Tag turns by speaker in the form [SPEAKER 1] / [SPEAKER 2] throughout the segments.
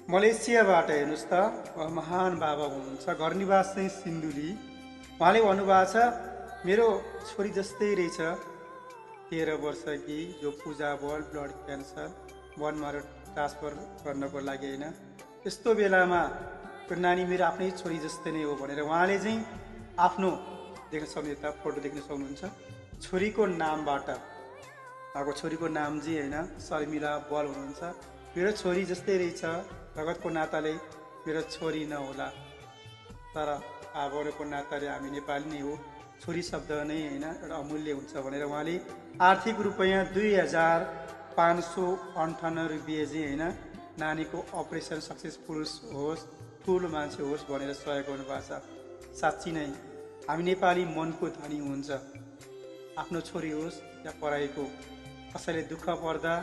[SPEAKER 1] मलेसियाबाट हेर्नुहोस् त महान बाबा हुनुहुन्छ घर निवास चाहिँ सिन्धुली। उहाँले भन्नुभएको छ मेरो छोरी जस्तै रहेछ 13 वर्षकी जो पूजा बल ब्लड क्यान्सर बनमारो ट्रान्सफर गर्नको लागि होइन, यस्तो बेलामा त्यो नानी मेरो आफ्नै छोरी जस्तै नै हो भनेर उहाँले चाहिँ आफ्नो देख्न सक्ने यता फोटो देख्न सक्नुहुन्छ छोरीको नामबाट उहाँको छोरीको नाम चाहिँ होइन शर्मिला बल हुनुहुन्छ। मेरो छोरी जस्तै रहेछ, रगतको नाताले मेरो छोरी नहोला तर आबोको नाताले हामी नेपाली नै हो, छोरी शब्द नै होइन एउटा अमूल्य हुन्छ भनेर उहाँले आर्थिक रुपैयाँ 2558 रुपियाँ चाहिँ होइन नानीको अपरेसन सक्सेसफुल होस्, ठुलो मान्छे होस् भनेर सहयोग गर्नुभएको छ। साँच्ची नै हामी नेपाली मनको धनी हुन्छ। आफ्नो छोरी होस् या पराईको कसैले दुःख पर्दा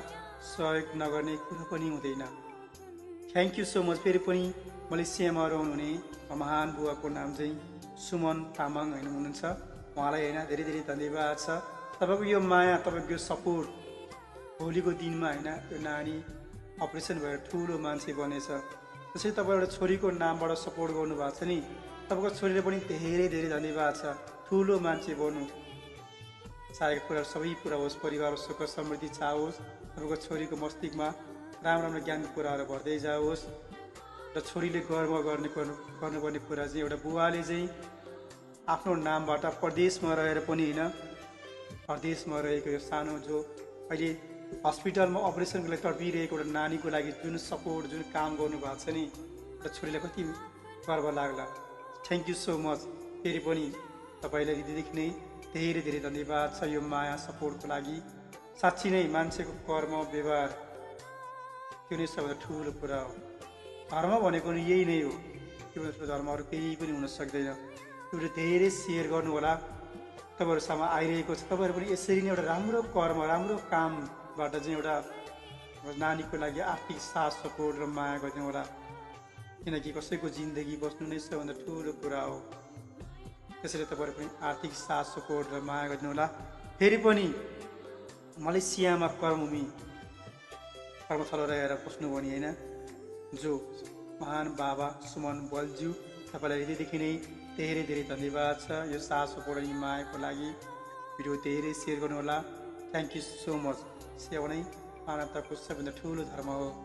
[SPEAKER 1] सहयोग नगर्ने कुरो पनि हुँदैन। Thank you so much. फेरि पनि मलेसियामा रहनुहुने महान बुवाको नाम चाहिँ सुमन तामाङ होइन हुनुहुन्छ, उहाँलाई होइन धेरै धेरै धन्यवाद छ। तपाईँको यो माया, तपाईँको यो सपोर्ट भोलिको दिनमा होइन यो नानी अपरेसन भएर ठुलो मान्छे बनेछ, त्यसरी तपाईँ एउटा छोरीको नामबाट सपोर्ट गर्नुभएको छ नि, तपाईँको छोरीले पनि धेरै धेरै धन्यवाद छ। ठुलो मान्छे बन्नु, चाहेको कुरा सबै पुरा होस्, परिवारको सुख समृद्धि चाहोस्, तपाईँको छोरीको मस्तिष्कमा राम्रो राम्रो ज्ञानको कुराहरू भर्दै जाओस् र छोरीले गर्व गर्नुपर्ने कुरा चाहिँ एउटा बुवाले चाहिँ आफ्नो नामबाट परदेशमा रहेर पनि होइन, परदेशमा रहेको यो सानो जो अहिले हस्पिटलमा अपरेसनको लागि तडपिरहेको एउटा नानीको लागि जुन सपोर्ट जुन काम गर्नुभएको छ नि, एउटा छोरीलाई कति गर्व लाग्ला। Thank you so much. फेरि पनि तपाईँलाई हृदयदेखि नै धेरै धेरै धन्यवाद छ यो माया सपोर्टको लागि। साँच्ची नै मान्छेको कर्म व्यवहार त्यो नै सबभन्दा ठुलो कुरा हो। धर्म भनेको नि यही नै हो, त्यो धर्महरू केही पनि हुन सक्दैन। त्यो धेरै सेयर गर्नु होला, तपाईँहरूसम्म आइरहेको छ। तपाईँहरू पनि यसरी नै एउटा राम्रो कर्म राम्रो कामबाट चाहिँ एउटा नानीको लागि आर्थिक साथ सपोर्ट र माया गर्ने होला, किनकि कसैको जिन्दगी बस्नु नै सबभन्दा ठुलो कुरा हो। त्यसैले तपाईँहरू पनि आर्थिक साथ सपोर्ट र माया गर्नु होला। फेरि पनि मलेसियामा कर्मस्थल रहेर बस्नु भने होइन, जो महान बाबा सुमन बलज्यू तपाईँलाई हृदयदेखि नै धेरै धेरै धन्यवाद छ यो साथ सपोर्ट अनि मायाको लागि। भिडियो धेरै सेयर गर्नुहोला। Thank you so much. सेवा नै मानवताको सबैभन्दा ठुलो धर्म हो।